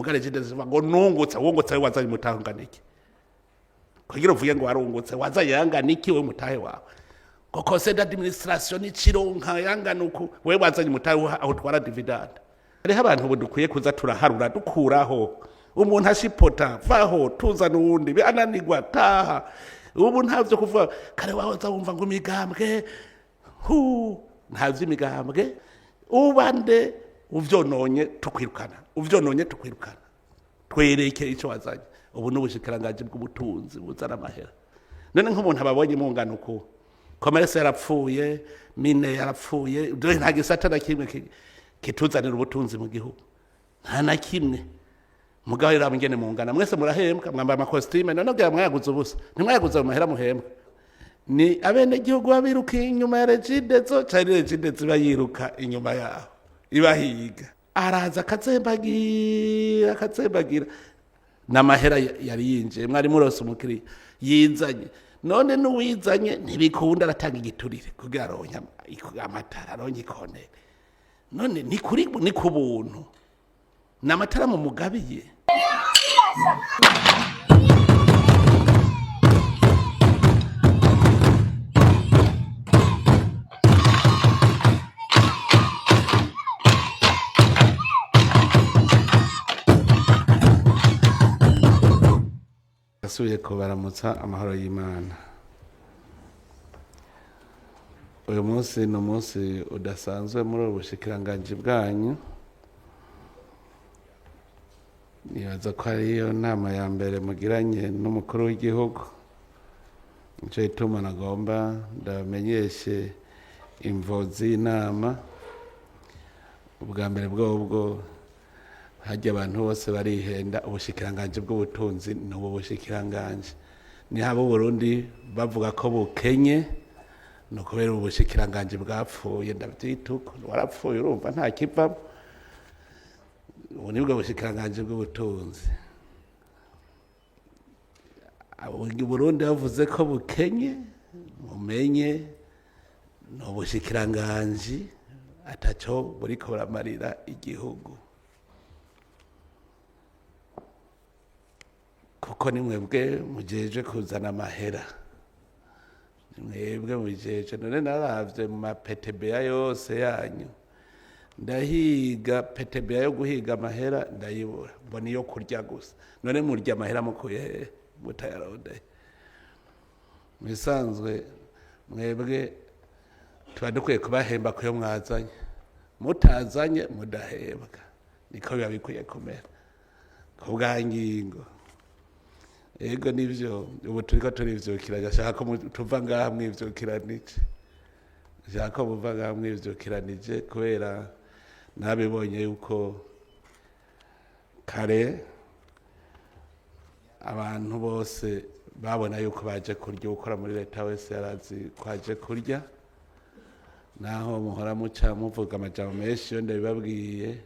Mugare jide zivuga ngo nungutse, wungutse we wazanye umutahe ungana iki? Kugira uvuge ngo warungutse, wazanye yangana iki we mutahe wawe? Ngo conseil d'administration n'ikironka yangana uku, we wazanye umutahe aho utwara dividende. Hariho abantu ubu dukwiye kuza turaharura, dukuraho umuntu ashipota, vaho, tuzana uwundi, ananirwa, taha. Ubu ntavyo kuvuga kare wahoza wumva ngo imigambwe, hu, ntavyo imigambwe. Ubande uvyononye tukwirukana, uvyononye tukwirukana, twereke ico wazanye. Ubu n'ubushikiranganji bw'ubutunzi buzana amahera. None nk'umuntu ababonye mungana uku, commerce yarapfuye, mine yarapfuye, dore nta gisata na kimwe kituzanira ubutunzi mu gihugu, nta na kimwe. Mugabo rero ingene mungana mwese murahembwa, mwambaye amakositime, none bwira mwayaguze ubusa, ntimwayaguze mu mahera muhembwa. Ni abenegihugu babiruka inyuma ya Regideso, cari Regideso iba yiruka inyuma yaho ibahiga? Araza akazembagira, akazembagira n'amahera yari yinjiye. Mwari murose umukiriya yizanye, none n'uwizanye ntibikunda, aratanga igiturire kugira aronke amatara, aronke ikonere. None ni kuri, ni ku buntu, ni amatara mu mugabiye. Asubiye kubaramutsa amahoro y'Imana. Uyu munsi ni umunsi udasanzwe muri ubu bushikiranganji bwanyu. Nibaza ko ariyo nama ya mbere mugiranye n'umukuru w'igihugu. Nico gituma nagomba ndabamenyeshe imvo z'inama. Ubwa mbere bwobwo, harya abantu bose barihenda, ubushikiranganji bw'ubutunzi ni ubu bushikiranganji. Nihaba Uburundi bavuga ko bukenye, ni ukubera ubu bushikiranganji bwapfuye. Ndavyita uko, warapfuye, urumva nta kivamo. Ubu nibwo bushikiranganji bw'ubutunzi. Uburundi bavuze ko bukenye, mumenye ni ubushikiranganji ataco buriko buramarira igihugu, kuko ni mwebwe mujeje kuzana amahera, ni mwebwe mujeje. None naravye mu ma PTBA yose yanyu, ndahiga PTBA yo guhiga amahera, ndayibura, mbona iyo kurya gusa. None murya amahera mukuye hehe mutayarondeye? Mu bisanzwe mwebwe tuba dukwiye kubahemba kuyo mwazanye, mutazanye mudahembwa, niko biba bikwiye kumera ku bwa ngingo. Ego nivyo, ubu turiko turivyukiranya. Ashaka ko tuva ngaha mwivyukiranije, ashaka ko muva ngaha mwivyukiranije, kubera nabibonye yuko kare abantu bose babona yuko baje kurya. Ukora muri leta wese yarazi ko aje kurya, naho muhora muca muvuga amajambo menshi. Iyo ndabibabwiye,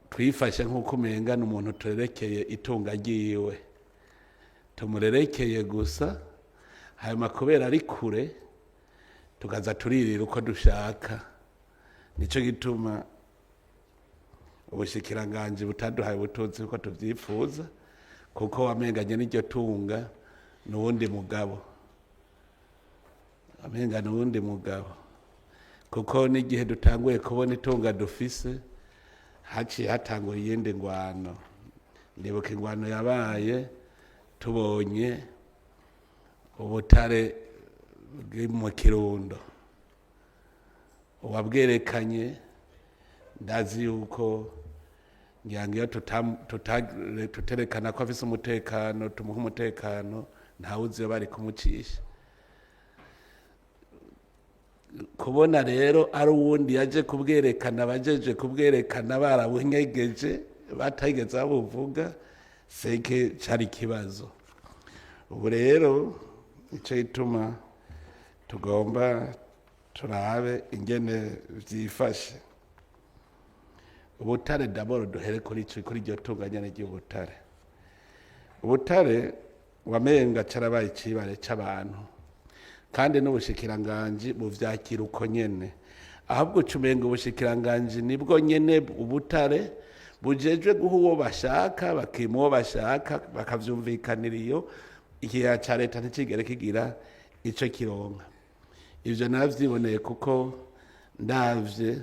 twifashe nk'uko umenga ni umuntu turerekeye itunga ryiwe, tumurerekeye gusa, hanyuma kubera ari kure tukaza turirira uko dushaka. Nico gituma ubushikiranganji butaduhaye ubutunzi uko tuvyifuza, kuko wamenganye n'iryo tunga n'uwundi mugabo, amenga n'uwundi mugabo, kuko n'igihe dutanguye kubona itunga dufise, haciye hatangura iyindi ngwano. Ndibuka ingwano yabaye tubonye ubutare buri mu Kirundo, uwabwerekanye ndazi yuko ngira ngo iyo tuterekana ko afise umutekano, tumuha umutekano, ntawuzi iyo bari kumucisha. Kubona rero ari uwundi yaje kubwerekana, abajeje kubwerekana barabunyegeje, batageze babuvuga, seke cari ikibazo. Ubu rero ico gituma tugomba turabe ingene vyifashe ubutare. D'abord duhere kuri ico, kuri iryo tunga nyene ry'ubutare. Ubutare wamenga carabaye icibare c'abantu, kandi n'ubushikiranganji buvyakira uko nyene. Ahubwo uca umenga ubushikiranganji nibwo nyene ubutare. Bujejwe guha uwo bashaka, bakima uwo bashaka, bakavyumvikanira. Iyo ikigega ca leta nticigere kigira ico kironka. Ivyo navyiboneye, kuko ndavye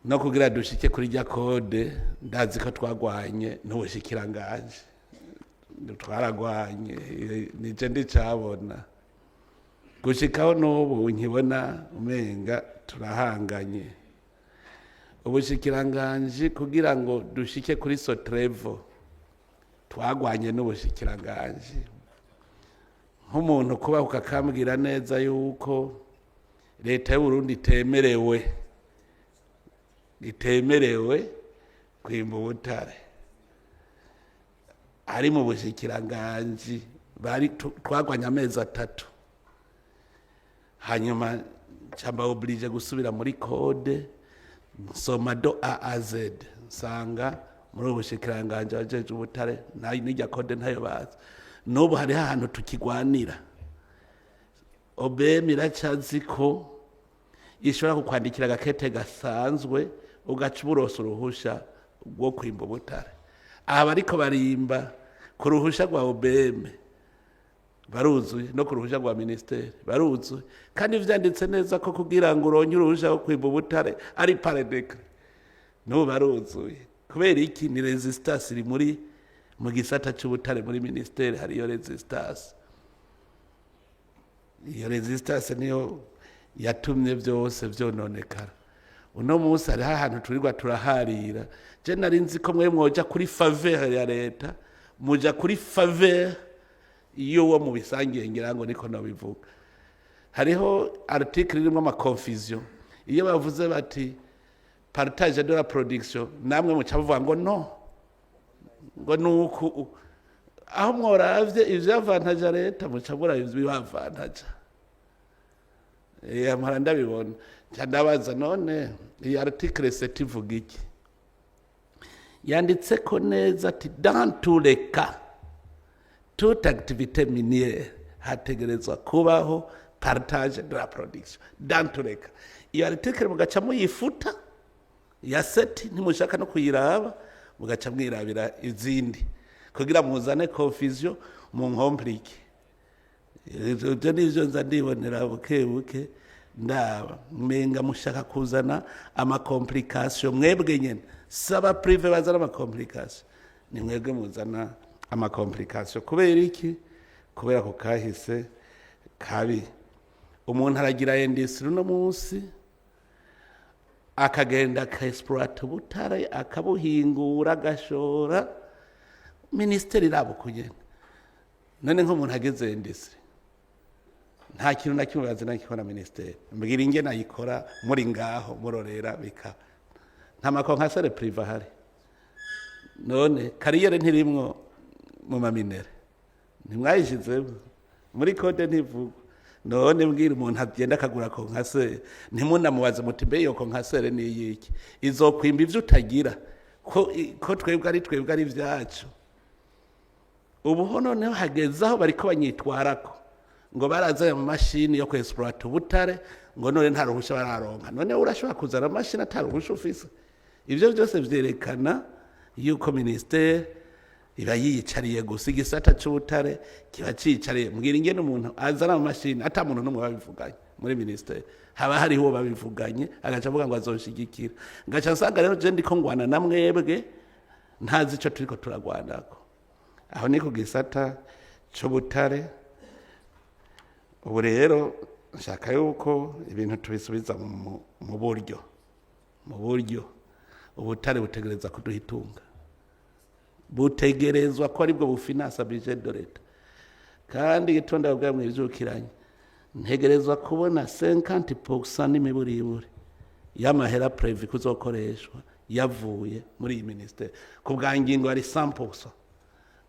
no kugira dushike kuri rya code, ndazi ko twagwanye n'ubushikiranganji, twaragwanye, nije ndicabona gushikaho n'ubu nkibona umenga turahanganye ubushikiranganji. Kugira ngo dushike kuri Sotrevo, twagwanye n'ubushikiranganji. Nk'umuntu kuba ukakambwira neza yuko leta y'Uburundi itemerewe kwimba ubutare, ari mu bushikiranganji bari twagwanye amezi 3, hanyuma ncamba obligé gusubira muri code, nsoma de A à Z, nsanga muri ubu bushikiranganji abajeje ubutare n'irya code ntayo bazi. N'ubu hariho ahantu tukigwanira. OBM iracazi ko ishobora kukwandikira agakete gasanzwe, ugaca uburosa uruhusha rwo kwimba ubutare. Aha bariko barimba ku ruhusha rwa OBM baruzuye, no ku ruhusha rwa ministeri baruzuye, kandi vyanditse neza ko kugira ngo uronke uruhusha rwo kwimba ubutare ari par décret. N'ubu baruzuye. Kubera iki? Ni résistance iri muri mu gisata c'ubutare muri ministeri. Hariyo résistance. Iyo résistance niyo yatumye byose vyononekara. Uno munsi hariho ahantu turirwa turaharira. Je nari nzi ko mwe mwoja kuri faveur ya leta, muja kuri faveur iyo uwo mubisangiye. Ngira ngo niko nabivuga. Hariho article irimo ama confusion. Iyo bavuze bati "partage de la production", namwe muca muvuga ngo no, ngo nuku. Aho mworavye ivyavantaja leta, muca muraba ibibavantaja. Mpora ndabibona, nca ndabaza: none iyi article 7 ivuga iki? Yanditse ko neza ati dans tous les cas, toute activité minière, hategerezwa kubaho partage de la production dans tous les cas. Iyo article mugaca muyifuta ya 7, ntimushaka no kuyiraba, mugaca mwirabira izindi kugira muzane confusion mu nkomplike. Ibyo nivyo nza ndibonera buke buke, ndaba mmenga mushaka kuzana ama complication mwebwe nyene. Saba privé bazana ama complication, ni mwebwe muzana ama complication. Kubera iki? Kubera ko kahise kabi. Umuntu aragira industrie uno munsi, akagenda aka exploita ubutare, akabuhingura, agashora, minisiteri iraba ukugena. None nk'umuntu ageze industrie, nta kintu na kimwe bazina gikora minisiteri. Mbwira ingene ayikora muri ngaho murorera, bikaba nta ma concasseur privé ahari. None carrière ntirimwo mu ma minerais? Ntimwayishizemo muri code? Ntivugwa. None mbwira, umuntu agenda akagura concasseur, ntimunamubaze muti: "Mbe iyo concasseur ni iyiki? Izokwimba ivyo utagira?" Ko twebwe ari twebwe, ari ivyacu. Ubu ho noneho hageze aho bariko banyitwarako ngo barazanye mu mashini yo kwexploita ubutare, ngo none nta ruhusha bararonka. None urashobora kuzana amashini ata ruhusha ufise? Ivyo byose vyerekana yuko ministeri iba yiyicariye gusa, igisata c'ubutare kiba ciyicariye. Mbwira ingene umuntu azana mu mashini ata muntu n'umwe babivuganye muri ministeri. Haba hariho uwo babivuganye, agaca avuga ngo azonshigikira. Ngaca nsanga rero je ndiko ngwana na mwebwe, ntazi ico turiko turagwanako. Aho ni ku gisata c'ubutare. Ubu rero nshaka yuko ibintu tubisubiza mu buryo. Ubutare butegereza kuduha itunga, butegerezwa ko aribwo bufinansa budget de l'État. Kandi igitonda bwa mwivyukiranye, ntegerezwa kubona 50% n'imiburiburi y'amahera prévu kuzokoreshwa yavuye muri iyi ministeri. Ku bwa ngingo ari 100%.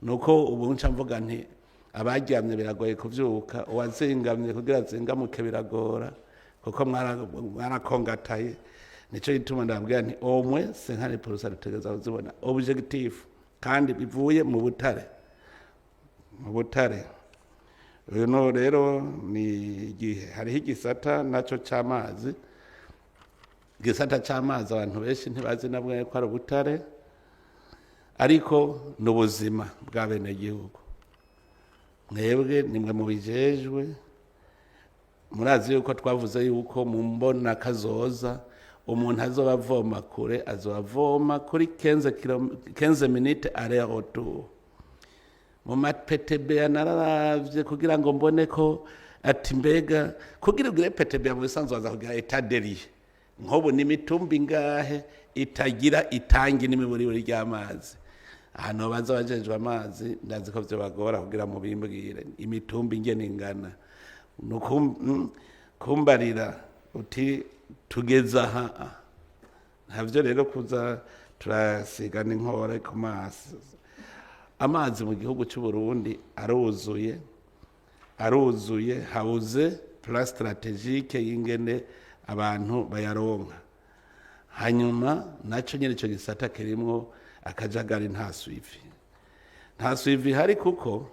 Nuko ubu nca mvuga nti abaryamye biragoye kuvyuka, uwazingamye kugira azingamuke biragora, kuko mwarakongataye. Nico gituma ndababwira nti omwe 50% dutegereza kuzibona, objectif, kandi bivuye mu butare, mu butare. Uyu no rero ni igihe hariho igisata naco c'amazi. Igisata c'amazi, abantu benshi ntibazi nabwo ko ari ubutare, ariko ni ubuzima bw'abenegihugu. Mwebwe nimwe mubijejwe. Murazi yuko twavuze yuko mu mbona kazoza umuntu azoba avoma kure, azoba avoma kuri 15 minutes aller retour. Mu ma PTBA nararavye kugira ngo mbone ko ati mbega kugira ugire PTBA, mu bisanzwe waza kugira état des lieux, nk'ubu ni imitumba ingahe itagira itangi n'imiburiburi ry'amazi? Ahantu baza abajejwe amazi, ndazi ko vyobagora kugira mubimbwire imitumba ingene ingana. Kumbarira uti tugeze aha, ntavyo rero kuza turasigana inkore ku maso. Amazi mu gihugu cy'u Burundi aruzuye, aruzuye. Habuze plan stratégique y'ingene abantu bayaronka. Hanyuma naco nyene ico gisata kirimwo akajagari, nta suivi, nta suivi hari, kuko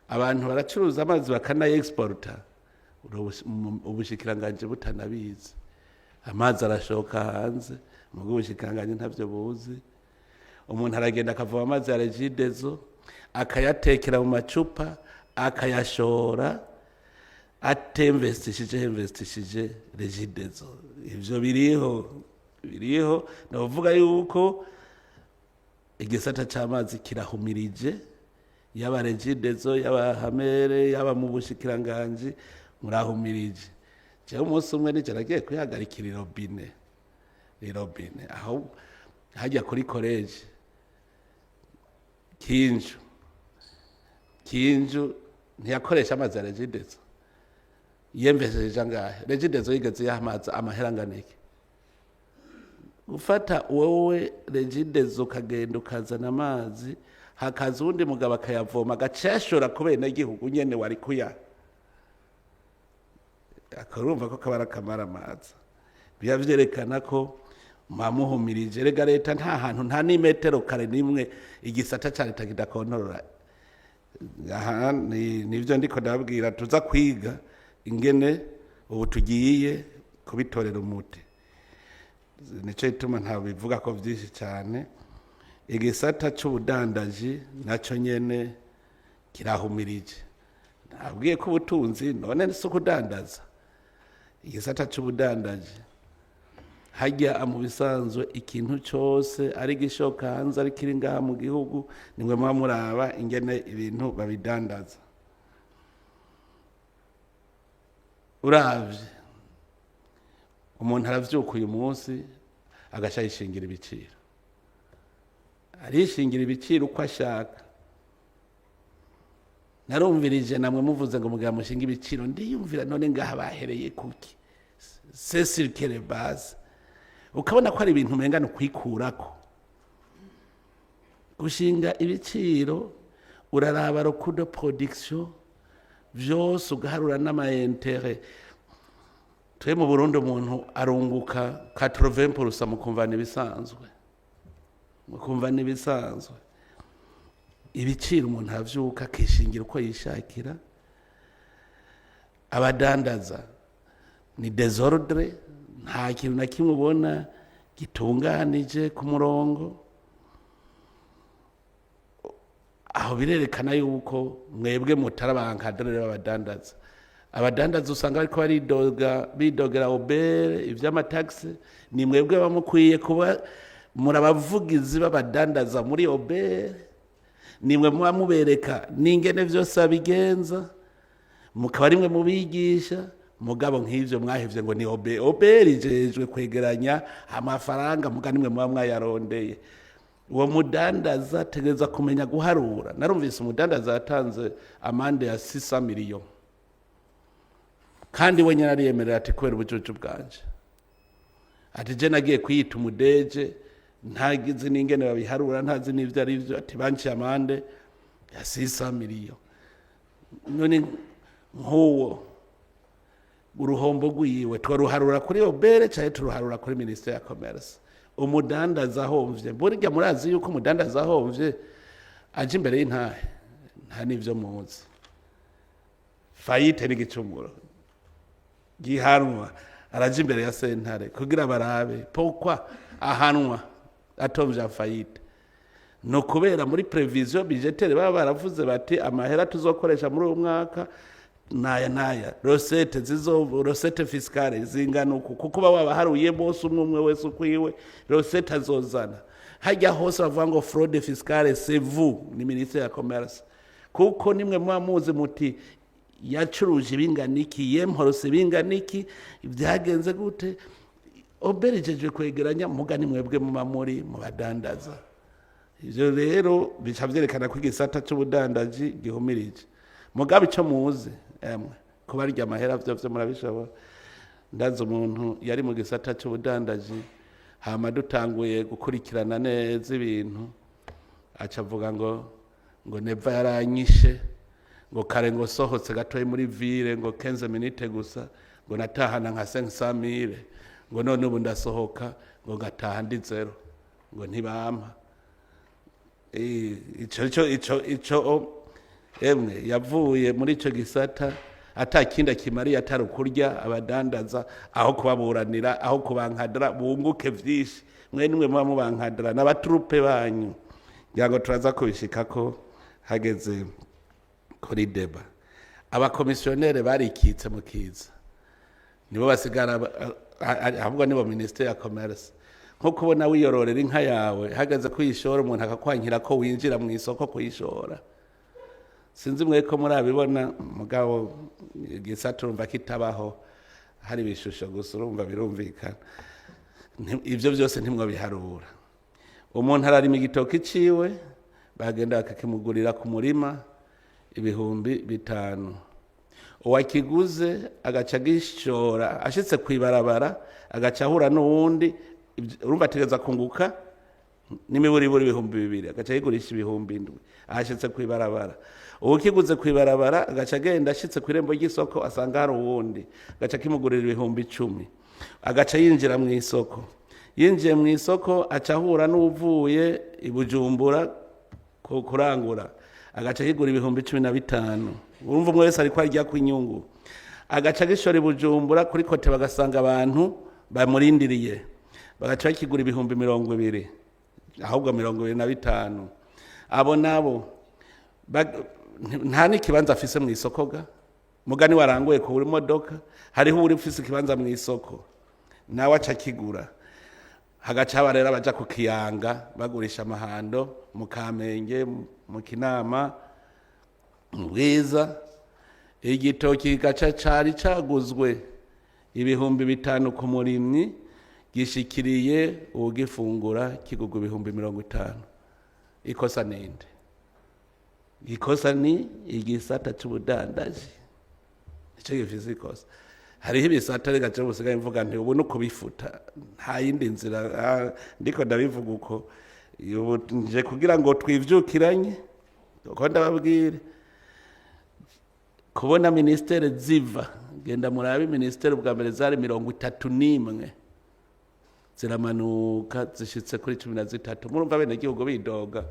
abantu baracuruza amazi bakanaya exporta ubushikiranganji butanabizi. Amazi arashoka hanze, mugo ubushikiranganji ntavyo buzi. Umuntu aragenda akavoma amazi ya Regideso, akayatekera mu macupa, akayashora atinvestishije, investishije Regideso. Ivyo biriho, biriho. Novuga yuko igisata c'amazi kirahumirije, yaba Regideso, yaba hamere, yaba mu bushikiranganji, murahumirije. Jewe umunsi umwe nije nagiye kwihagarikira irobine, irobine aho hajya kuri collège Kinju. Kinju ntiyakoresha amazi ya Regideso, yemvesheje angahe? Regideso yigeze yaha amazi amahera angana iki? Ufata wowe Regideso ukagenda ukazana amazi, hakaza uwundi mugabo akayavoma, agaceshura ku benegihugu nyene wari kuya, akarumva ko kabara kamara amazi. Biba vyerekana ko mwamuhumirije. Rega leta nta hantu, nta n'imetero kare nimwe igisata ca leta kidakontorora. Aha nivyo ndiko ndababwira, tuza kwiga ingene ubu tugiye kubitorera umuti. Nico gituma ntabivuga ko vyinshi cyane. Igisata c'ubudandaji naco nyene kirahumirije. Nabwiye ko ubutunzi none si ukudandaza. Igisata c'ubudandaji hajya mu bisanzwe, ikintu cyose ari gishoka hanze, ari kiri ngaha mu gihugu, nimwe muba muraba ingene ibintu babidandaza. Uravye, umuntu aravyuka uyu munsi agaca yishingira ibiciro, arishingira ibiciro uko ashaka. Narumvirije namwe muvuze ngo mugabo mushinga ibiciro, ndiyumvira none ngaha bahereye kuki? C'est sur quelle base? Ukabona ko ari ibintu umenga ni ukwikurako gushinga ibiciro. Uraraba le coût de production vyose, ugaharura n'ama intérêts. Twe mu Burundi umuntu arunguka 80%, mukumva n'ibisanzwe, mukumva n'ibisanzwe. Ibiciro umuntu aravyuka akishingira uko yishakira. Abadandaza ni désordre, nta kintu na kimwe ubona gitunganije ku murongo. Aho birerekana yuko mwebwe mutari aba encadreurs b'abadandaza. Abadandaza usanga bariko baridoga, bidogera OBR ivy'amatagisi. Ni mwebwe bamukwiye kuba muri abavugizi b'abadandaza muri OBR. Nimwe muba mubereka n'ingene vyose babigenza, mukaba rimwe mubigisha. Mugabo nk'ivyo mwahevye ngo ni OBR. OBR ijejwe kwegeranya amafaranga, muga nimwe muba mwayarondeye. Uwo mudandaza ategereza kumenya guharura. Narumvise umudandaza yatanze amande ya 600 millions, kandi we nyine ariyemerera ati kubera ubujuju bwanje, ati je nagiye kwiyita umu DG, ntagizi n'ingene babiharura, ntazi n'ivyo ari vyo, ati banciye amande ya 600 millions. None nk'uwo uruhombo rwiwe twaruharura kuri OBR cyangwa turuharura kuri ministère ya commerce? Umudandaza ahomvye, burya murazi yuko umudandaza ahomvye aje imbere y'intahe, nta n'ivyo muzi. Faillite n'igicumuro gihanwa. Araja imbere ya sentare kugira barabe pourquoi ahanwa atomvye faillite. No kubera muri prévision budgétaire baba baravuze bati: "Amahera tuzokoresha muri uyu mwaka naya naya, recettes zizo, recettes fiscales zingana uku." Kuko baba baharuye bose, umwe umwe wese ukwiwe recette azozana. Hajya hose bavuga ngo fraude fiscale, c'est vous, ni ministère ya commerce, kuko nimwe muba muzi muti yacuruje ibingana iki, yemporose ibingana iki, byagenze gute. OBR ijejwe kwegeranya, muga ni mwebwe muba muri mu badandaza. Ivyo rero bica vyerekana ko igisata c'ubudandaji gihumirije. Mugabe ico muzi, emwe, kubarya amahera vyo vyo murabishobora. Ndazi umuntu yari mu gisata c'ubudandaji, hama dutanguye gukurikirana neza ibintu, aca avuga ngo Neva yaranyishe, ngo kare ngo sohotse gatoyi muri ville, ngo 15 minutes gusa, ngo natahana nka 500 mille, ngo none ubu ndasohoka ngo ngataha ndi zéro, ngo ntibampa. Ico emwe, yavuye muri ico gisata ata kindi akimariye atari ukurya abadandaza, aho kubaburanira, aho kubankadara bunguke vyinshi. Mwe nimwe muba mubankadara n'abaturupe banyu. Ngira ngo turaza kubishikako hageze kuri débat. Abakomisiyonere barikitse mu kiza, nibo basigara ahubwo nibo ministère ya commerce. Nko kubona wiyororera inka yawe, hageze kuyishora umuntu akakwankira ko winjira mu isoko kuyishora. Sinzi mwe ko murabibona, mugabo igisata urumva kitabaho, hari ibishusho gusa, urumva birumvikana. Ivyo byose ntimwo biharura. Umuntu ararima igitoki ciwe, bagenda bakakimugurira ku murima 5000. Uwakiguze agaca agishora, ashitse kw'ibarabara agaca ahura n'uwundi. Urumva ategereza kunguka n'imiburiburi 2000, agaca yigurisha 7000 ahashitse kw'ibarabara. Uwukiguze kw'ibarabara agaca agenda, ashitse kw'irembo ry'isoko asanga hari uwundi, agaca akimugurira 10,000, agaca yinjira mu isoko. Yinjiye mu isoko aca ahura n'uwuvuye i Bujumbura kurangura, agaca yigura 15,000. Urumva umwe wese ariko arya ku inyungu. Agaca agishora i Bujumbura kuri côté, bagasanga abantu bamurindiriye, bagaca bakigura 20,000, ahubwo 25. Abo nabo nta n'ikibanza afise mu isoko ga mugani waranguye ku buri modoka. Hariho uri ufise ikibanza mu isoko, nawe aca akigura. Hagaca haba rero abaja ku kiyanga bagurisha amahando mu Kamenge, mu Kinama, mu Bwiza. Igitoki gaca cari caguzwe 5000 ku murimyi, gishikiriye uwugifungura kigugwa 50,000. Ikosa ninde? Ikosa ni igisata c'ubudandaji, nico gifise ikosa. Hariho ibisata reka je busigaye mvuga nti ubu nukubifuta, nta yindi nzira. Ndiko ndabivuga uko ubu nje kugira ngo twivyukiranye, uko ndababwire kubona ministère ziva. Genda murabe ministère, bwa mbere zari 31, ziramanuka zishitse kuri 13. Murumva bene gihugu bidoga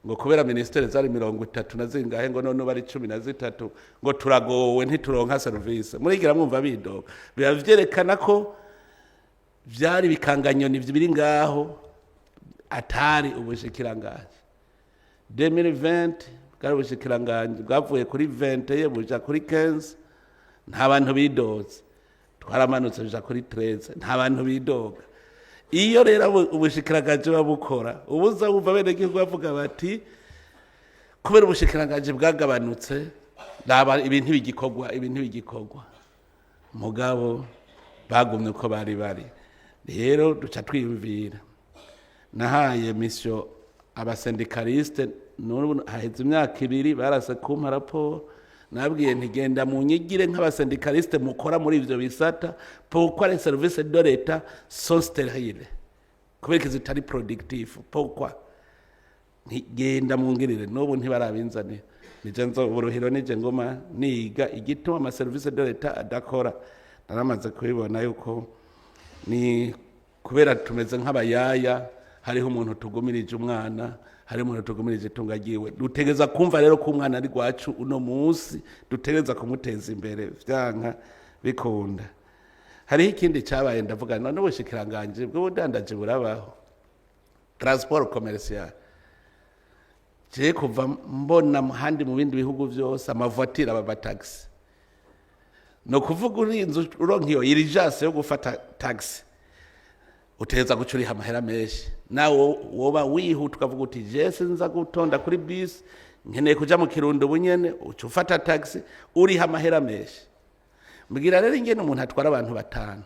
ngo kubera ministère zari 30 na zingahe, ngo none bari 13, ngo turagowe, ntituronka service. Murigira mwumva bidoga, biba vyerekana ko vyari bikanganyoni biri ngaho, atari ubushikiranganji. 2020 bwari ubushikiranganji bwavuye kuri 20 buja kuri 15, nta bantu bidoze. Twaramanutse buja kuri 13, nta bantu bidoga. Iyo rero ubushikiranganji babukora, ubuza wumva bene gihugu bavuga bati kubera ubushikiranganji bwagabanutse, raba ibintu bigikorwa, ibintu bigikorwa. Mugabo bagumye uko bari bari. Rero duca twiyumvira. Nahaye mission aba syndicalistes, n'ubu haheze imyaka 2 barase kumpa raporo. Nabwiye ntigenda mu nyigire nk'aba syndicalistes mukora muri ivyo bisata, pourquoi les services de l'État sont stériles, kubera zitari productif, pourquoi. Ntigenda mungirire, n'ubu ntibarabinzanira. Nije nzo uburuhiro, nije ngoma niga igituma ama services de l'État adakora. Naramaze kubibona yuko ni kubera tumeze nk'abayaya. Hariho umuntu tugumirije umwana, hariho umuntu tugumirije itunga ryiwe. Dutegereza kumva rero ko umwana ari rwacu uno munsi, dutegereza kumuteza imbere vyanka bikunda. Hariho ikindi cyabaye, ndavuga none ubushikiranganje bw'ubudandaji burabaho? Transport commercial, je kuva mbona handi mu bindi bihugu byose ama voitures aba taxi, no kuvuga urinze uronka iyo urgence yo gufata taxi, uteza guca uriha amahera menshi. Nawe woba wihuta ukavuga uti: "Je sinza gutonda kuri bisi, nkeneye kuja mu Kirundo bunyene", uca ufata taxi, uriha amahera menshi. Mbwira rero ingene umuntu atwara abantu batanu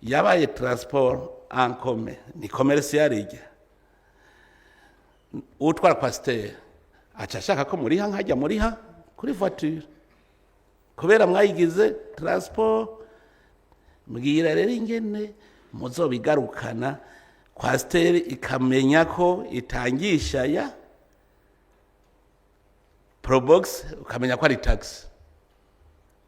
yabaye transport en commun, ni commercial ijya utwara Coaster aca ashaka ko muriha nkajya muriha kuri voiture kubera mwayigize transport. Mbwira rero ingene muzobigarukana, Coaster ikamenya ko itangisha ya Probox, ukamenya ko ari taxi.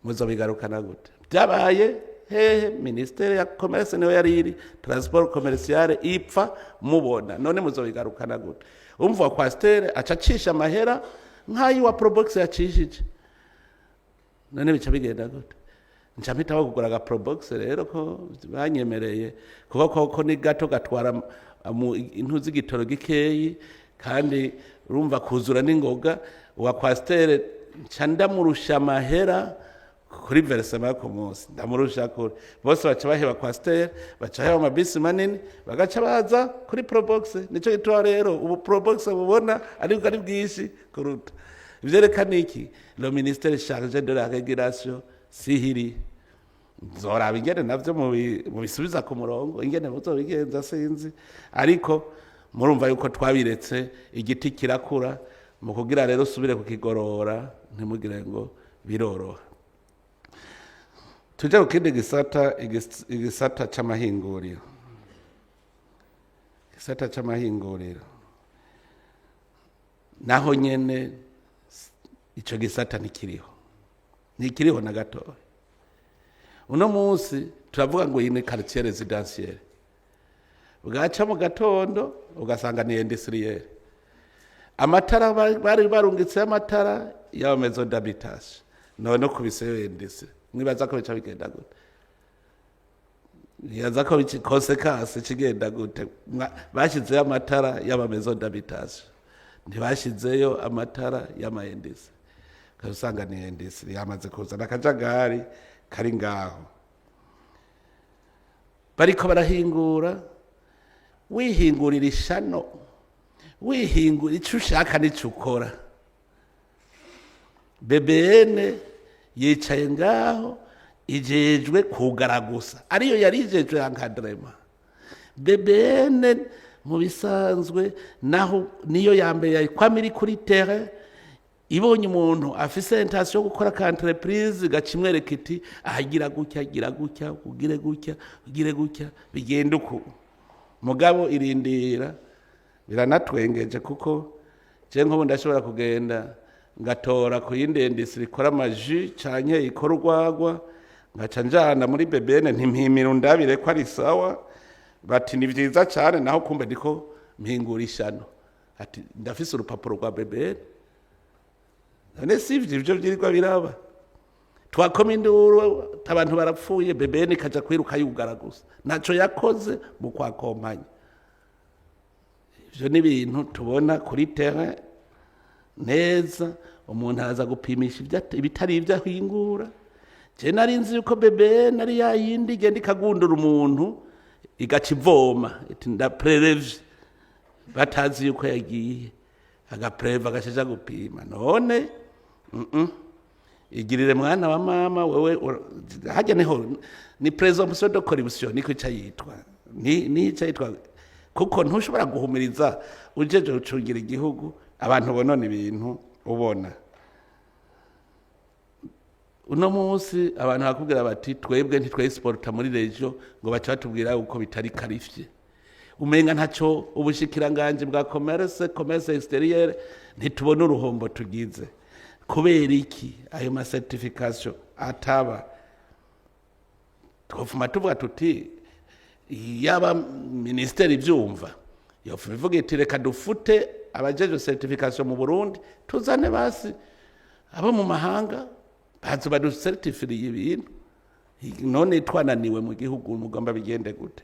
Muzobigarukana gute? Byabaye hehe? Ministère ya commerce niyo yari iri, transport commercial ipfa mubona. None muzobigarukana gute? Umva, wa Coaster aca acisha amahera nk'ayo wa Probox yacishije. None bica bigenda gute? Nca mpita kugura aga Probox rero ko banyemereye, kuko koko ni gato, gatwara mu intu z'igitoro gikeyi, kandi urumva kuzura n'ingoga. Uwa Coaster nca ndamurusha amahera kuri versement ku munsi, ndamurusha kure. Bose baca baheba Coaster, baca baheba amabisi manini, bagaca baza kuri Probox. Nico gituma rero ubu Probox mubona ariko ari bwinshi kuruta. Ivyerekana iki? Le ministère chargé de la régulation sihiri. Nzoraba ingene navyo mubisubiza ku murongo. Ingene muzobigenza sinzi, ariko murumva yuko twabiretse igiti kirakura. Mu kugira rero usubire kukigorora, ntimugire ngo biroroha. Tuje ku kindi gisata, igisata c'amahinguriro. Igisata c'amahinguriro naho nyene, ico gisata ntikiriho, ntikiriho na gatoya. Uno munsi turavuga ngo iyi ni quartier résidentiel, bwaca mu gatondo ugasanga ni industriel. Amatara bari barungitseyo amatara y'aba maison d'habitation, none kubiseyo industrie. Mwibaza ko bica bigenda gute? Nibaza ko conséquence kigenda gute? Bashyizeyo amatara y'aba maison d'habitation, ntibashyizeyo amatara y'ama industries. Usanga ni industrie yamaze kuzana akajagari kari ngaho, bariko barahingura. Wihingurira ishano, wihingura icyo ushaka n'icyo ukora. BBN yicaye ngaho ijejwe kugara gusa, ariyo yari ijejwe encadrement. BBN mu bisanzwe naho niyo ya mbere yakwama iri kuri terrain, ibonye umuntu afise intention yo gukora ka entreprise, igaca imwereka iti: "Ahagira gutya, gira gutya, ugire gutya, ugire gutya, bigenda uku." Mugabo irindira biranatwengeje, kuko je nk'ubu ndashobora kugenda ngatora ku yindi industrie ikora ama jus canke ikora urwagwa, ngaca njana muri BBN, ntimpimira undabire ko ari sawa. Bati: "Ni vyiza cane." Naho kumbe ndiko mpingura ishano. Ati: "Ndafise urupapuro rwa BBN." None si ivyo? Ivyo vyirirwa biraba, twakoma induru, abantu barapfuye, BBN ikaja kwiruka yugara gusa, ntaco yakoze mu kwakompanya. Ivyo ni ibintu tubona kuri terrain neza. Umuntu araza gupimisha ibitari ibyo ahingura. Je nari nzi yuko BBN ari ya yindi igenda ikagundura umuntu, igaca ivoma iti: "Ndaprélève", batazi yuko yagiye agapréleva, agashaja gupima. None Igirire mwana wa mama wewe, hajya niho ni présomption de corruption, niko ica yitwa, ni ica yitwa, kuko ntushobora guhumiriza ujeje gucungira igihugu abantu bonona ibintu. Ubona uno munsi abantu bakubwira bati: "Twebwe ntitwexporta muri région", ngo baca batubwira uko bitari qualifié. Umenga ntacyo ubushikiranganje bwa commerce extérieur, ntitubona uruhombo tugize. Kubera iki ayo ma certification ataba? Twofuma tuvuga tuti yaba ministeri ivyumva, yofuma ivuga iti: "Reka dufute abajejwe certification mu Burundi, tuzane basi abo mu mahanga bazo baducertifiriye ibintu." None twananiwe mu gihugu, mugomba bigende gute?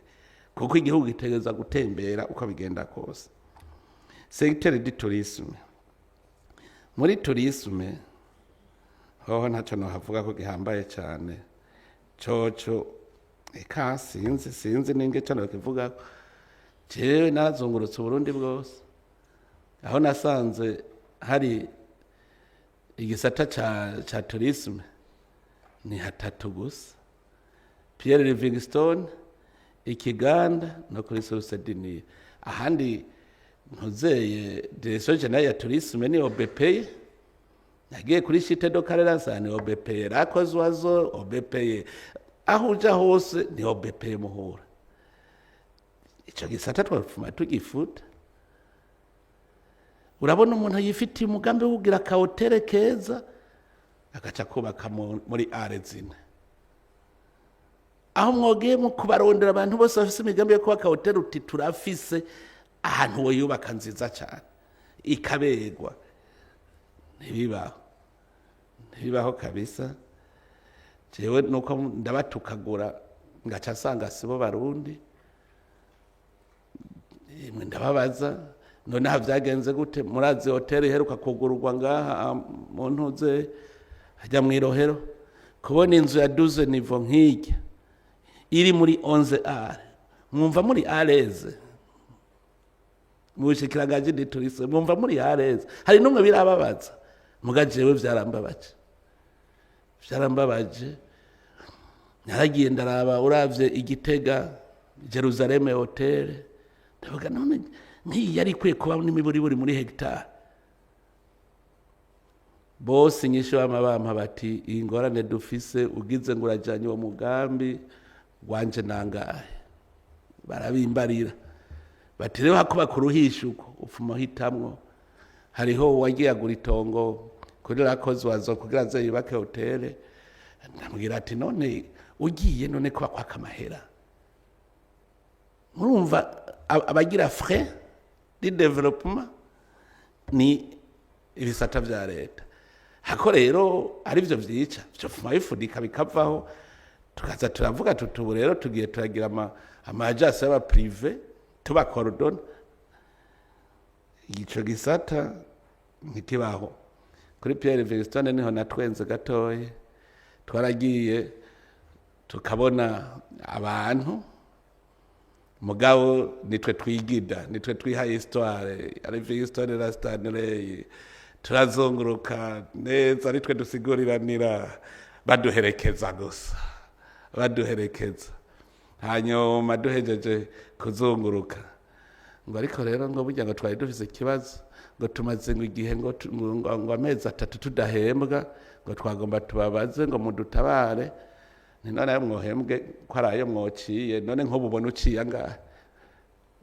Kuko igihugu gitegereza gutembera uko bigenda kose. Secteur du tourisme, muri tourisme hoho ntacyo nohavuga ko gihambaye cyane coco. Eka sinzi ninge cyo nokivuga. Jewe narazungurutse Uburundi bwose, aho nasanze hari igisata ca tourisme ni hatatu gusa: Pierre Livingstone, Ikiganda no kuri Source du Nil. Ahandi ntuzeye direction générale ya tourisme ni OBPE. Nagiye kuri Chutes de Karera, ni OBPE. Lac aux Oiseaux, OBPE. Aho uja hose ni OBPE muhura. Ico gisata twafuma tugifuta. Urabona umuntu yifitiye umugambi wo kugira akahoteli keza, agaca kubaka muri are zine. Aho mwogiye mu kubarondera, abantu bose bafise imigambi yo kubaka hoteli, uti turafise ahantu woyubaka nziza cyane ikaberwa. Ntibibaho, ntibibaho kabisa. Jewe nuko ndabatukagura, ngaca nsanga sibo Barundi. Imwe ndababaza: noneho vyagenze gute? Murazi hoteli iheruka kugururwa ngaha mu ntuze hajya mw'irohero? Kubona inzu ya 12 niveaux nk'irya iri muri 11 are, mwumva muri à l'aise? Mu bushikiranganji du tourisme mwumva muri à l'aise? Hari n'umwe birababaza? Muga jewe vyarambabaje, vyarambabaje. Naragiye ndaraba, uravye Igitega, Jerusalem Hotel, ndavuga: none nk'iyi yari ikwiye kuba n'imiburiburi muri hegitari bose. Inyishu bama bampa bati: iyi ngorane dufise, ugize ngo urajanye uwo mugambi wanje nangahe? Barabimbarira bati: rero hakuba kuruhisha uko ufuma uhitamwo. Hariho uwagiye agura itongo kuri Lac aux Oiseaux kugira aze yubake hotele. Ndamubwira ati: none ugiye none kuba kwaka amahera? Murumva abagira frais de développement ni ibisata vya leta. Hako rero arivyo vyica, vyofuma bifudika bikavaho, tukaza turavuga tuti ubu rero tugiye turagira ama agence y'aba privé, tubakorodona. Ico gisata ntikibaho. Kuri Pierre Livingstone niho natwenze gatoye. Twaragiye tukabona abantu, mugabo nitwe twigida, nitwe twihaye histoire ya Livingstone na Stanley. Turazunguruka neza, nitwe dusiguriranira, baduherekeza gusa, baduherekeza. Hanyuma duhejeje kuzunguruka, ngo ariko rero ngo burya ngo twari dufise ikibazo, ngo tumaze ngo igihe ngo amezi 3 tudahembwa, ngo twagomba tubabaze ngo mudutabare. Ni none ayo mwohembwe ko ari ayo mwociye? None nk'ubu ubona uciye angahe?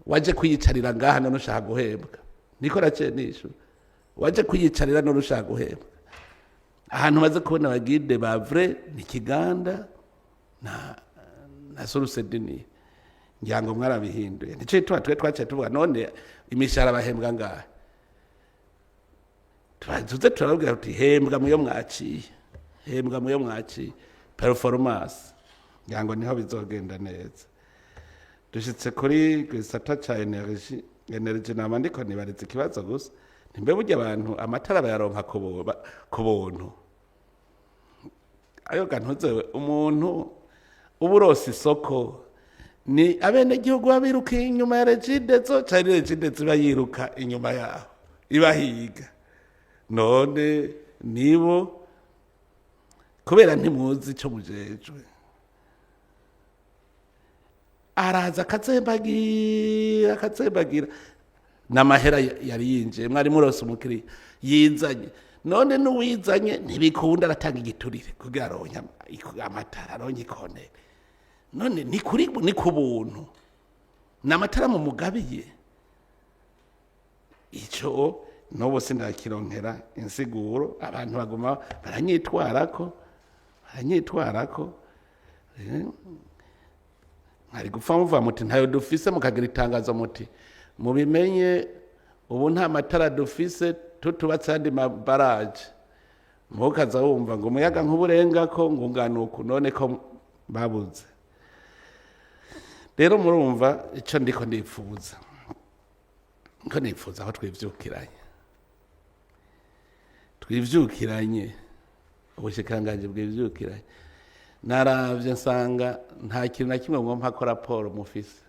Waje kwiyicarira ngaha, none ushaka guhembwa? Niko naciye nishura: waje kwiyicarira, none ushaka guhembwa? Ahantu maze kubona aba guide ba vrai ni Kiganda na Source du Nil. Ngira ngo mwarabihinduye. Nico gituma twe twaciye tuvuga: none imishahara bahembwa ngahe? Tuze turababwira tuti: hembwa muyo mwaciye, hembwa muyo mwaciye, performance. Ngira ngo niho bizogenda neza. Dushitse kuri gisata ca énergie. Énergie nama ndiko nibariza ikibazo gusa: nimbe burya abantu amatara bayaronka ku buntu? Ayo gantuze, umuntu uba urose isoko ni abenegihugu babiruka inyuma ya Regideso, canke Regideso iba yiruka inyuma yaho ibahiga? None nibo kubera ntimuzi ico mujejwe. Araza akatsembagira, akatsembagira n'amahera yari yinjiye. Mwari murose umukiriya yizanye, none n'uwizanye ntibikunda, aratanga igiturire kugira aronke amatara, aronke ikonere. None ni kuri, ni ku buntu, ni amatara mu mugabiye. Ico n'ubu sindakironkera insiguro. Abantu baguma baranyitwarako, baranyitwarako. Mwari gupfa muvuga muti ntayo dufise, mukagira itangazo muti: mubimenye, ubu nta matara dufise, tutubatse andi mabaraje. Mukaza wumva ngo umuyaga nkuba urengako ngo ungana uku. None ko Babuze rero. Murumva icyo ndiko ndifuza, ndiko nifuza aho twivyukiranye, twivyukiranye, ubushikiranganji bwivyukiranye. Naravye nsanga nta kintu na kimwe mwompa ko raporo mufise,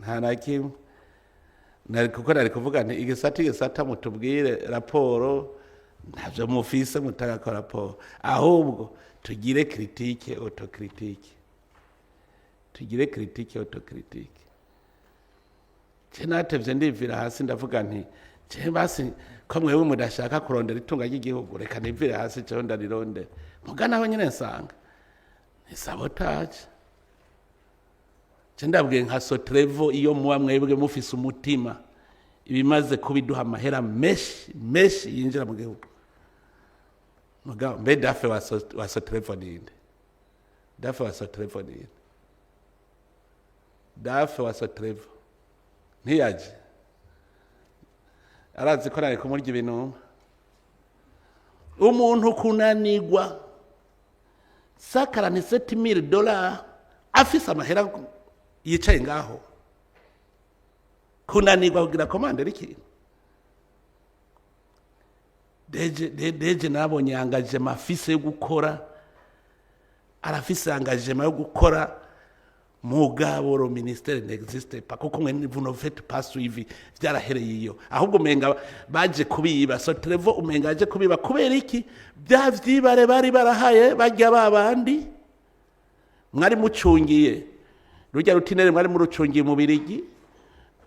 nta na kimwe. Nari kuko nari kuvuga nti igisata igisata mutubwire raporo. Ntavyo mufise mutagako raporo. Ahubwo tugire critique autocritique, tugire critique autocritique. Je natevye ndivira hasi, ndavuga nti je basi ko mwewe mudashaka kurondera itunga ry'igihugu, reka nivire hasi jewe ndarirondera. Muga naho nyene nsanga ni sabotage. Je ndabwiye nka Sotrevo, iyo muba mwebwe mufise umutima, ibimaze kubiduha amahera menshi menshi yinjira mu gihugu. Mugabo mbe DAF wa Sotrevo ninde? DAF wa Sotrevo ninde? DAF wa Sotrevo ntiyaje, arazi ko nari kumurya ibinuma. Umuntu kunanigwa 147 mille dollars afise amahera yicaye ngaho, kunanirwa kugira commande ikintu. DG DG nabonye engagement afise yo gukora, arafise engagement yo gukora, mugabo le ministère n'existe pas, kuko mwe vous ne faites pas suivi. Vyarahereye iyo, ahubwo umenga baje kubiba Sotrevo, umenga baje kubiba. Kubera iki? Bya vyibare bari barahaye barya babandi mwari mucungiye rujya rutinere, mwari murucungiye mu Birigi,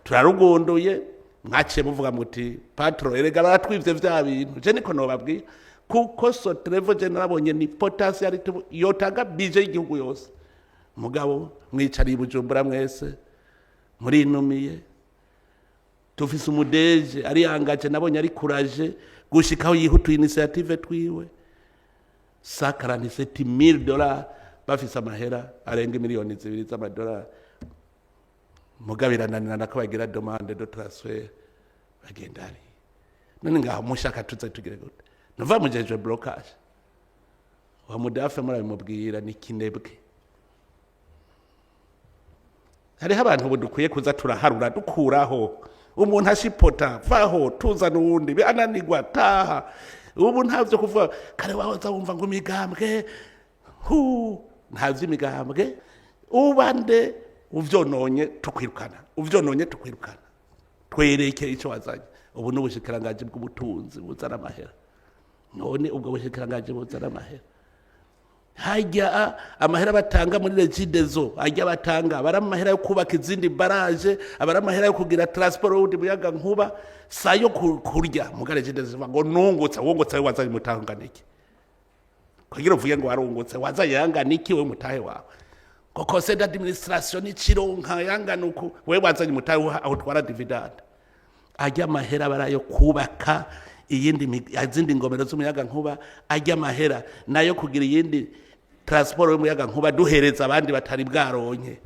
turarugunduye, mwaciye muvuga muti: "Patron, erega baratwivye vya bintu." Je niko nobabwira, kuko Sotrevo je narabonye ni potentialité yotanga budget y'igihugu yose. Mugabo mwicariye i Bujumbura mwese murinumiye. Tufise umu DG ari engagé, nabonye ari courageux gushikaho yihutuye initiative twiwe. 147 mille dollars, bafise amahera arenga 2 miliyoni z'amadolari, mugabo irananirana ko bagira demande de transfert, bagenda hariya. None ngaho mushaka tuze tugire gute? Nuva mujejwe blocage wa mu DAF, murabimubwira ni kinebwe. Hariho abantu ubu dukwiye kuza turaharura, dukuraho umuntu ashipota, vaho, tuzana uwundi, ananirwa taha. Ubu ntavyo kuvuga kare wahoza wumva ngo imigambwe hu, ntavyo imigambwe. Ubande uvyononye tukwirukana, uvyononye tukwirukana, twereke ico wazanye. Ubu ni ubushikiranganji bw'ubutunzi buzana amahera. None ubwo bushikiranganji buzana amahera, hajya amahera batanga muri Regideso, ajya batanga abari amahera yo kubaka izindi barrage, abari amahera yo kugira transport y'uwundi muyaga nkuba, sayo kurya. Muga Regideso ngo nungutse. Wungutse wazanye umutahe iki kugira uvuge ngo warungutse? Wazanye yangana iki wewe mutahe wawe? Ngo conseil d'administration n'ikironka yangana uku, wewe wazanye umutahe aho utwara dividende? Ajya amahera barayo kubaka iyindi izindi ngomero z'umuyaga nkuba, ajya amahera nayo kugira iyindi transport y'umuyaga nkuba duhereza abandi batari bwaronke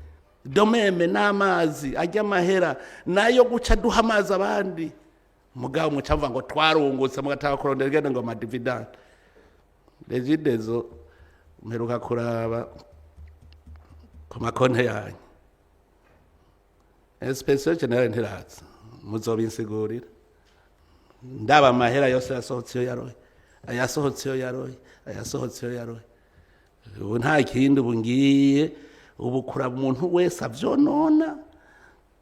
domeme n'amazi, ajya amahera nayo guca duha amazi abandi. Mugabo muca muvuga ngo twarungutse, mugatanga kurondera igende ngo ama dividendes. Regideso mperuka kuraba ku makonte yanyu, inspection générale ntiraza, muzobinsigurira. Ndaba amahera yose yasohotse iyo yaroye, ayasohotse iyo yaroye, ayasohotse iyo yaroye. Ubu nta kindi, ubu ngiye ubu kuraba umuntu wese avyonona,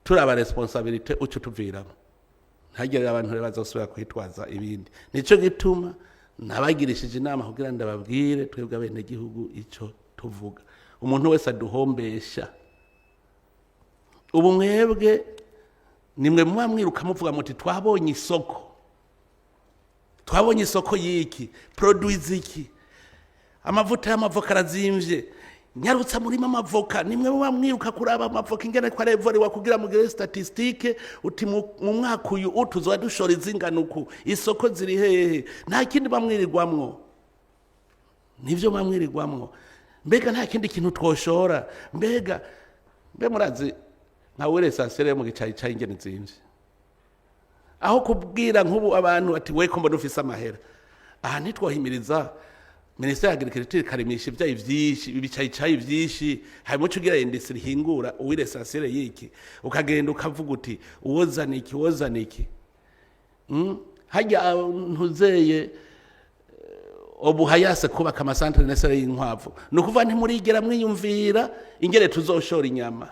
turaba responsabilité uco tuviramo, ntagere abantu rero bazosubira kwitwaza ibindi. Nico gituma nabagirishije inama kugira ndababwire twebwe abenegihugu ico tuvuga. Umuntu wese aduhombesha, ubu mwebwe nimwe muba mwiruka muvuga muti: "Twabonye isoko, twabonye isoko y'iki produit, iki amavuta y'amavoka arazimvye, nyarutsa murima amavoka." Nimwe muba mwiruka kuraba amavoka ingene ko arevoriwa kugira mugire statistique, uti mu mwaka uyu utuzoba dushora izingana uku, isoko ziri hehe? Nta kindi bamwirirwamwo, nivyo bamwirirwamwo. Mbega nta kindi kintu twoshora? Mbega mbe murazi nka huile essentielle yo mu gicayicayi ingene zimvye? Aho kubwira nk'ubu abantu ati: "We ko mbona ufise amahera aha, ntitwohimiriza Ministère y'Agriculture ikarimisha ivyayi vyinshi, ibicayicayi vyinshi, hanyuma uca ugira industrie ihingura huile essentielle yiki, ukagenda ukavuga uti uwozana iki, uwozana iki. Harya ntuzeye obuhayase kubaka ama centres naisseurs y'inkwavu, ni ukuvuga ntimurigera mwiyumvira ingere tuzoshora inyama.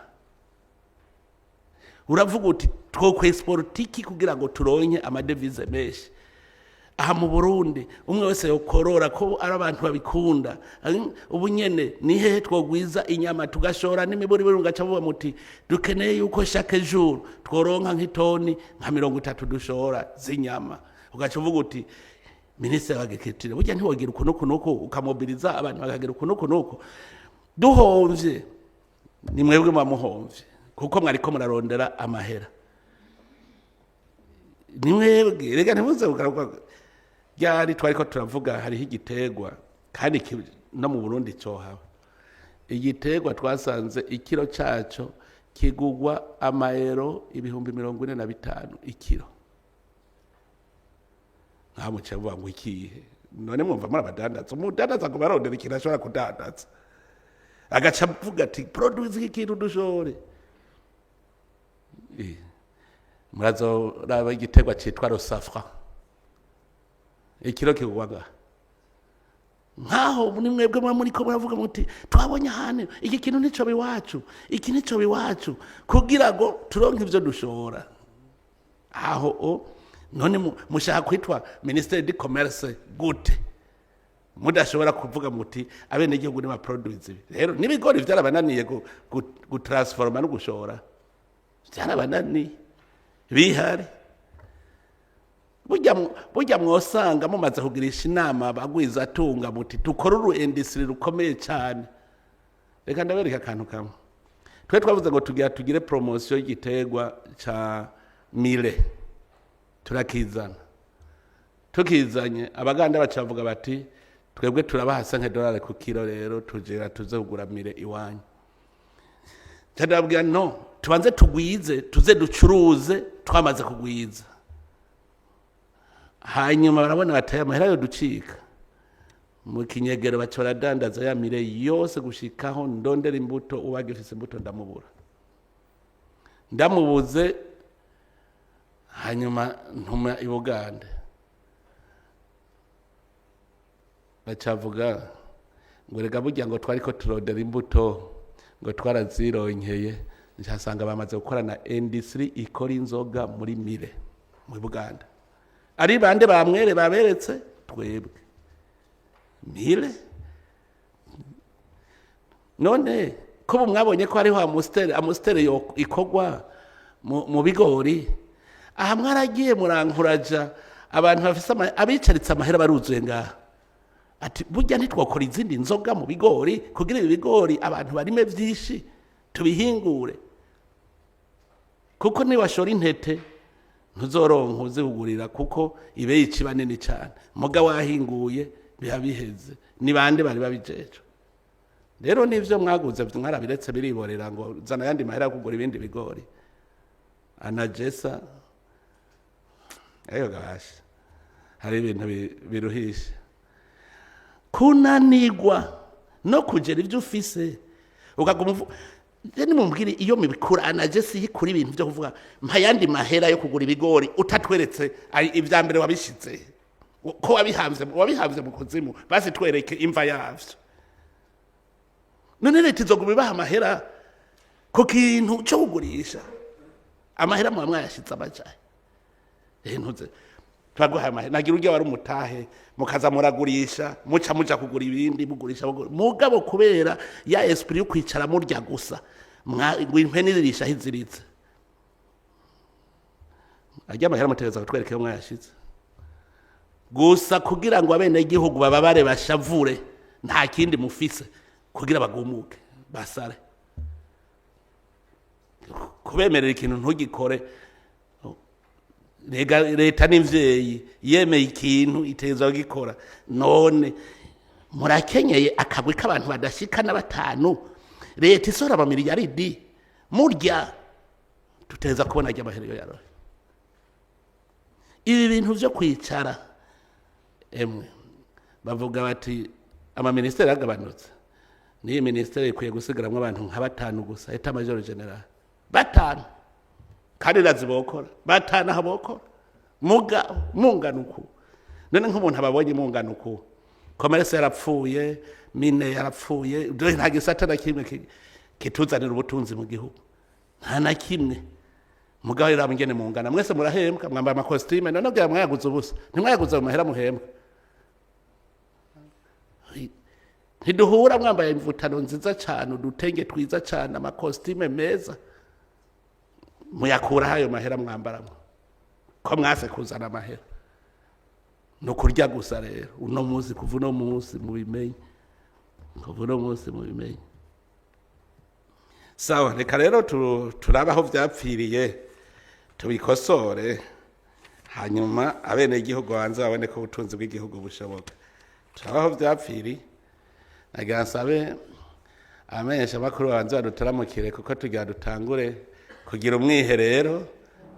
Uravuga uti twokwexporta iki kugira ngo turonke ama devises menshi aha mu Burundi? Umwe wese yokorora ko ari abantu babikunda. Ubu nyene ni hehe twogwiza inyama tugashora n'imiburiburi? Mugaca muvuga muti dukeneye yuko chaque jour tworonka nk'itoni nka 30 dushora z'inyama. Ugaca uvuga uti minisitiri w'Agriculture, burya ntiwogira uku nuku nuku, ukamobiliza abantu bakagira uku nuku nuku. Duhomvye ni mwebwe muba muhomvye, kuko mwariko murarondera amahera. Ni mwebwe rega, ntimuze kugaruka. Ryari twariko turavuga, hariho igiterwa kandi no mu Burundi cohaba. Igiterwa twasanze ikiro caco kigugwa amayero 45,000 ikiro. Nka muce muvuga ngo ikihe? None mwumva muri abadandaza? Umudandaza ngo barondera ikintu ashobora kudandaza, agaca avuga ati produce iki kintu dushore. Murazoraba igiterwa citwa le safran, ikiro kigugwa ngaha. Nkaho ni mwebwe muba muriko muravuga muti twabonye ahantu iki kintu nico biwacu, iki nico biwacu, kugira ngo turonke ivyo dushora aho. O none mushaka kwitwa ministère du commerce gute mudashobora kuvuga muti abenegihugu ni baproduce ibi? Rero n'ibigori vyarabananiye gutransforma no gushora, vyarabananiye bihari. Burya mwosanga mumaze kugirisha inama abagwizatunga muti dukore uru industrie rukomeye cyane. Reka ndabereka akantu kamwe. Twe twavuze ngo tugira tugire promotion y'igiterwa ca millet, turakizana. Tukizanye, Abaganda baca bavuga bati twebwe turabaha 5 dolari ku kilo, rero tujera tuze kugura millet iwanyu. Ndababwira no tubanze tugwize, tuze ducuruze twamaze kugwiza. Hanyuma barabona bataye amahera yo ducika mu kinyegero, baca baradandaza ya millet yose gushikaho ndondera imbuto. Uwagifise imbuto ndamubura, ndamubuze. Hanyuma ntuma i Bugande, bacavuga ngo rega burya ngo twariko turondera imbuto, ngo twarazironkeye. Nsanga bamaze gukorana industrie ikora inzoga muri millet mu Buganda. Ari bande bamwere baberetse? Twebwe millet. None ko ubu mwabonye ko hariho Amstel, Amstel yo ikorwa mu bigori. Aha mwaragiye murankuraja abantu bafise abicaritse amahera baruzuye ngaha, ati burya ntitwakora izindi nzoga mu bigori kugira ibi bigori abantu barime vyinshi, tubihingure, kuko niwashora intete ntuzoronka uzigurira, kuko ibeyi iciba nini cyane. Muga wahinguye biba biheze. Ni bande bari babijejwe? Rero nivyo mwaguze mwarabiretse biriborera, ngo zana ayandi mahera yo kugura ibindi bigori. ANAGESSA ayo gabasha, hari ibintu biruhisha kunanigwa no kugera ibyo ufise, ukaguma je nimumbwire iyo mibikura. ANAGESSA iyo ikura ibintu byo kuvuga mpa yandi mahera yo kugura ibigori, utatweretse ibya mbere wabishize ko wabihamvye, wabihamvye mu kuzimu, basi twereke imva yavyo. None leta izoguma ibaha amahera ku kintu cyo kugurisha? Amahera muba mwayashize amajahe? Ntuze turaguhaye amahera, nagira urya wari umutahe, mukaza muragurisha, muca muja kugura ibindi, mugurisha, mugabo kubera ya esprit yo kwicara murya gusa, ngo impene iririsha aho iziritse. Arya amahera mutegereza kutwereka iyo mwayashize gusa, kugira ngo abenegihugu bababare, bashavure, nta kindi mufise, kugira bagumuke basare. Kubemerera ikintu ntugikore. Rega leta n'imvyeyi, yemeye ikintu iteza kugikora. None murakenyeye akagwi k'abantu badashika na batanu, leta isora amamiliyaridi, murya. Tuteza kubona ajya amahera iyo yarohe. Ibi bintu vyo kwicara, emwe bavuga bati Amaministeri yagabanutse, n'iyi ministeri ikwiye gusigaramwo abantu nka batanu gusa, état-major général batanu, kandi nazi bokora batanu aho bokora muga mungana uku. None nk'umuntu ababonye mungana uku, commerce yarapfuye, mine yarapfuye, dore nta gisata na kimwe kituzanira ubutunzi mu gihugu, nta na kimwe. Mugabo rero ingene mungana, mwese murahembwa, mwambaye amakositime. None bwira mwayaguze ubusa? Ntimwayaguze mu mahera muhembwa? Ntiduhura mwambaye imvutano nziza cyane, udutenge twiza cyane, amakositime meza. Muyakuraho ayo mahera mwambaramo, ko mwase kuzana amahera? Ni ukurya gusa. Rero uno munsi, kuva uno munsi mubimenye, kuva uno munsi mubimenye. Sawa, reka rero turabe aho vyapfiriye, tubikosore, hanyuma abenegihugu banze babone ko ubutunzi bw'igihugu bushoboka. Turabe aho vyapfiriye. Nagira nsabe abamenyesha makuru babanze badutaramukire, kuko tugira dutangure kugira umwiherero,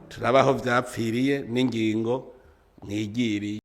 turabe aho vyapfiriye n'ingingo mwigiriye.